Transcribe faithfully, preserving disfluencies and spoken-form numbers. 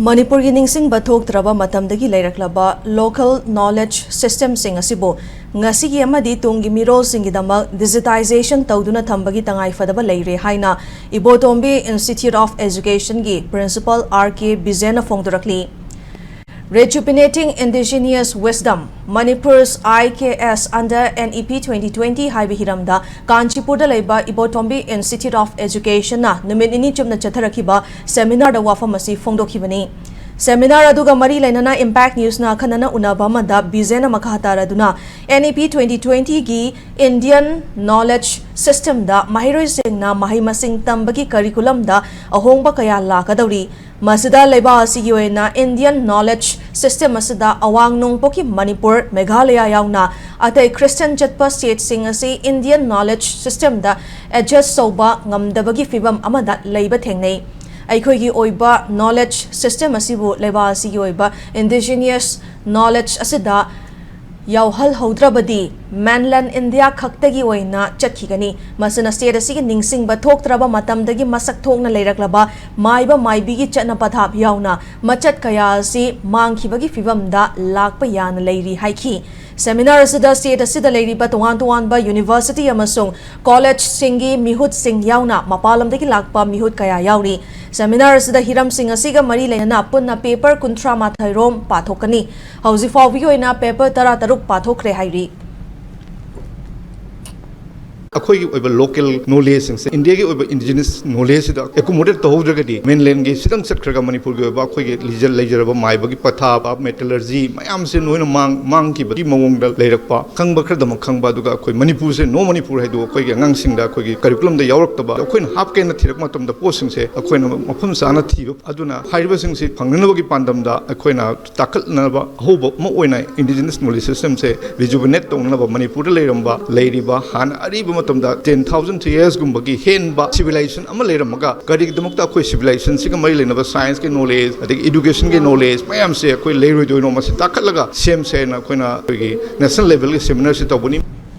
ꯃꯅꯤꯄꯨꯔꯒꯤ ꯅꯤꯡꯁꯤꯡꯕ ꯊꯣꯛꯇ꯭ꯔꯕ ꯃꯇꯝꯗꯒꯤ ꯂꯩꯔꯛꯂꯕ local knowledge systemꯁꯤꯡ ꯑꯁꯤꯕꯨ ꯉꯁꯤꯒꯤ ꯑꯃꯗꯤ ꯇꯨꯡꯒꯤ ꯃꯤꯔꯣꯜꯁꯤꯡꯒꯤꯗꯃꯛ digitization ꯇꯧꯗꯨꯅ ꯊꯝꯕꯒꯤ ꯇꯉꯥꯏꯐꯗꯕ ꯂꯩꯔꯦ ꯍꯥꯏꯅ ꯏꯕꯣꯇꯣꯝꯕꯤ Institute of Educationꯒꯤ Principal R K ꯕꯤꯖꯦꯟꯅ ꯐꯣꯡꯗꯣꯔꯛꯂꯤ꯫ Rejuvenating Indigenous Wisdom, Manipur's I K S under N E P twenty twenty ꯍꯥꯏꯕ ꯍꯤꯔꯝꯗ ꯀꯥꯟꯆꯤꯄꯨꯔꯗ ꯂꯩꯕ ꯏꯕꯣꯇꯣꯝꯕꯤ Institute of Educationꯅ ꯅꯨꯃꯤꯠ ꯅꯤꯅꯤ ꯆꯨꯞꯅ ꯆꯠꯊꯔꯛꯈꯤꯕ seminarꯗ ꯋꯥꯐꯝ ꯑꯁꯤ ꯐꯣꯡꯗꯣꯛꯈꯤꯕꯅꯤ꯫ Seminar ꯑꯗꯨꯒ ꯃꯔꯤ ꯂꯩꯅꯅ Impact Newsꯅ ꯑꯈꯟꯅꯅ ꯎꯅꯕ ꯑꯃꯗ ꯕꯤꯖꯦꯟꯅ ꯃꯈꯥ ꯇꯥꯔꯗꯨꯅ N E P twenty twentyꯒꯤ Indian knowledge systemꯗ ꯃꯍꯩꯔꯣꯏꯁꯤꯡꯅ ꯃꯍꯩ ꯃꯁꯤꯡ ꯇꯝꯕꯒꯤ curriculumꯗ ꯑꯍꯣꯡꯕ ꯀꯌꯥ ꯂꯥꯛꯀꯗꯧꯔꯤ꯫ ꯃꯁꯤꯗ ꯂꯩꯕꯥꯛ ꯑꯁꯤꯒꯤ ꯑꯣꯏꯅ Indian knowledge system ꯑꯁꯤꯗ ꯑꯋꯥꯡ ꯅꯣꯡꯄꯣꯛꯀꯤ ꯃꯅꯤꯄꯨꯔ, ꯃꯦꯘꯥꯂꯌꯥ ꯌꯥꯎꯅ ꯑꯇꯩ Christian ꯆꯠꯄ stateꯁꯤꯡ ꯑꯁꯤ Indian knowledge systemꯗ adjust ꯇꯧꯕ ꯉꯝꯗꯕꯒꯤ ꯐꯤꯚꯝ ꯑꯃꯗ ꯂꯩꯕ ꯊꯦꯡꯅꯩ꯫ ꯑꯩꯈꯣꯏꯒꯤ ꯑꯣꯏꯕ knowledge system ꯑꯁꯤꯕꯨ ꯂꯩꯕꯥꯛ ꯑꯁꯤꯒꯤ ꯑꯣꯏꯕ indigenous knowledge ꯑꯁꯤꯗ ꯌꯥꯎꯍꯜꯍꯧꯗ꯭ꯔꯕꯗꯤ mainland India ꯈꯛꯇꯒꯤ ꯑꯣꯏꯅ ꯆꯠꯈꯤꯒꯅꯤ꯫ ꯃꯁꯤꯅ state ꯑꯁꯤꯒꯤ ꯅꯤꯡꯁꯤꯡꯕ ꯊꯣꯛꯇ꯭ꯔꯕ ꯃꯇꯝꯗꯒꯤ ꯃꯁꯛ ꯊꯣꯛꯅ ꯂꯩꯔꯛꯂꯕ ꯃꯥꯏꯕ ꯃꯥꯏꯕꯤꯒꯤ ꯆꯠꯅ ꯄꯊꯥꯞ ꯌꯥꯎꯅ ꯃꯆꯠ ꯀꯌꯥ ꯑꯁꯤ ꯃꯥꯡꯈꯤꯕꯒꯤ ꯐꯤꯚꯝꯗ ꯂꯥꯛꯄ ꯌꯥꯅ ꯂꯩꯔꯤ ꯍꯥꯏꯈꯤ꯫ Seminar ꯑꯁꯤꯗ state ꯑꯁꯤꯗ ꯂꯩꯔꯤꯕ ꯇꯣꯉꯥꯟ ꯇꯣꯉꯥꯟꯕ university ꯑꯃꯁꯨꯡ collegeꯁꯤꯡꯒꯤ ꯃꯤꯍꯨꯠꯁꯤꯡ ꯌꯥꯎꯅ ꯃꯄꯥꯟ ꯂꯝꯗꯒꯤ ꯂꯥꯛꯄ ꯃꯤꯍꯨꯠ ꯀꯌꯥ ꯌꯥꯎꯔꯤ꯫ Seminar ꯑꯁꯤꯗ ꯍꯤꯔꯝꯁꯤꯡ ꯑꯁꯤꯒ ꯃꯔꯤ ꯂꯩꯅꯅ ꯄꯨꯟꯅ paper ꯀꯨꯟꯊ꯭ꯔꯥ ꯃꯥꯊꯣꯏ ꯔꯣꯝ ꯄꯥꯊꯣꯛꯀꯅꯤ꯫ ꯍꯧꯖꯤꯛ ꯐꯥꯎꯕꯒꯤ ꯑꯣꯏꯅ paper ꯇꯔꯥ ꯇꯔꯨꯛ ꯄꯥꯊꯣꯛꯈ꯭ꯔꯦ ꯍꯥꯏꯔꯤ꯫ ꯑꯩꯈꯣꯏꯒꯤ ꯑꯣꯏꯕ local knowledgeꯁꯤꯡꯁꯦ, Indiaꯒꯤ ꯑꯣꯏꯕ indigenous knowledgeꯁꯤꯗ accommodate ꯇꯧꯍꯧꯗ꯭ꯔꯒꯗꯤ mainlandꯒꯤ ꯁꯤꯗꯪ ꯆꯠꯈ꯭ꯔꯒ ꯃꯅꯤꯄꯨꯔꯒꯤ ꯑꯣꯏꯕ ꯑꯩꯈꯣꯏꯒꯤ ꯂꯤꯖ-, ꯂꯩꯖꯔꯕ ꯃꯥꯏꯕꯒꯤ ꯄꯊꯥꯞ, metallurgy ꯃꯌꯥꯝꯁꯦ ꯂꯣꯏꯅ ꯃꯥꯡ-, ꯃꯥꯡꯈꯤꯕꯒꯤ ꯃꯑꯣꯡꯗ ꯂꯩꯔꯛꯄ, ꯈꯪꯕ ꯈꯔꯗꯃꯛ ꯈꯪꯕ, ꯑꯗꯨꯒ ꯑꯩꯈꯣꯏ ꯃꯅꯤꯄꯨꯔꯁꯦ, no ꯃꯅꯤꯄꯨꯔ ꯍꯥꯏꯗꯣ ꯑꯩꯈꯣꯏꯒꯤ ꯑꯉꯥꯡꯁꯤꯡꯗ ꯑꯩꯈꯣꯏꯒꯤ curriculumꯗ ꯌꯥꯎꯔꯛꯇꯕ, ꯑꯩꯈꯣꯏꯅ ꯍꯥꯞꯀꯦꯅ ꯊꯤꯔꯛꯄ ꯃꯇꯝꯗ ꯄꯣꯠꯁꯤꯡꯁꯦ ꯑꯩꯈꯣꯏꯅ ꯃꯐꯝ ꯆꯥꯅ ꯊꯤꯕ, ꯑꯗꯨꯅ ꯍꯥꯏꯔꯤꯕꯁꯤꯡꯁꯤ ꯐꯪꯅꯅꯕꯒꯤ ꯄꯥꯟꯗꯝꯗ ꯑꯩꯈꯣꯏꯅ ꯇꯥꯈꯠꯅꯕ ꯑꯍꯧꯕ ꯑꯃ ꯑꯣꯏꯅ indigenous knowledge systemꯁꯦ rejuvenate ꯇꯧꯅꯅꯕ ꯃꯅꯤꯄꯨꯔꯗ ꯂꯩꯔꯝꯕ, ꯂꯩꯔꯤꯕ ꯍꯥꯟꯅ ꯑꯔꯤꯕ ꯃꯇꯝꯗ ten thousand yearsꯀꯨꯝꯕꯒꯤ ꯍꯦꯟꯕ civilization ꯑꯃ ꯂꯩꯔꯝꯃꯒ ꯀꯔꯤꯒꯤꯗꯃꯛꯇ ꯑꯩꯈꯣꯏ civilizationꯁꯤꯒ ꯃꯔꯤ ꯂꯩꯅꯕ scienceꯀꯤ knowledge ꯑꯗꯒꯤ educationꯒꯤ knowledge ꯃꯌꯥꯝꯁꯦ ꯑꯩꯈꯣꯏ ꯂꯩꯔꯣꯏꯗꯣꯏꯅꯣ? ꯃꯁꯤ ꯇꯥꯈꯠꯂꯒ ꯁꯦꯝꯁꯦꯅ ꯑꯩꯈꯣꯏꯅ ꯑꯩꯈꯣꯏꯒꯤ national levelꯒꯤ seminarꯁꯤ ꯇꯧꯕꯅꯤ꯫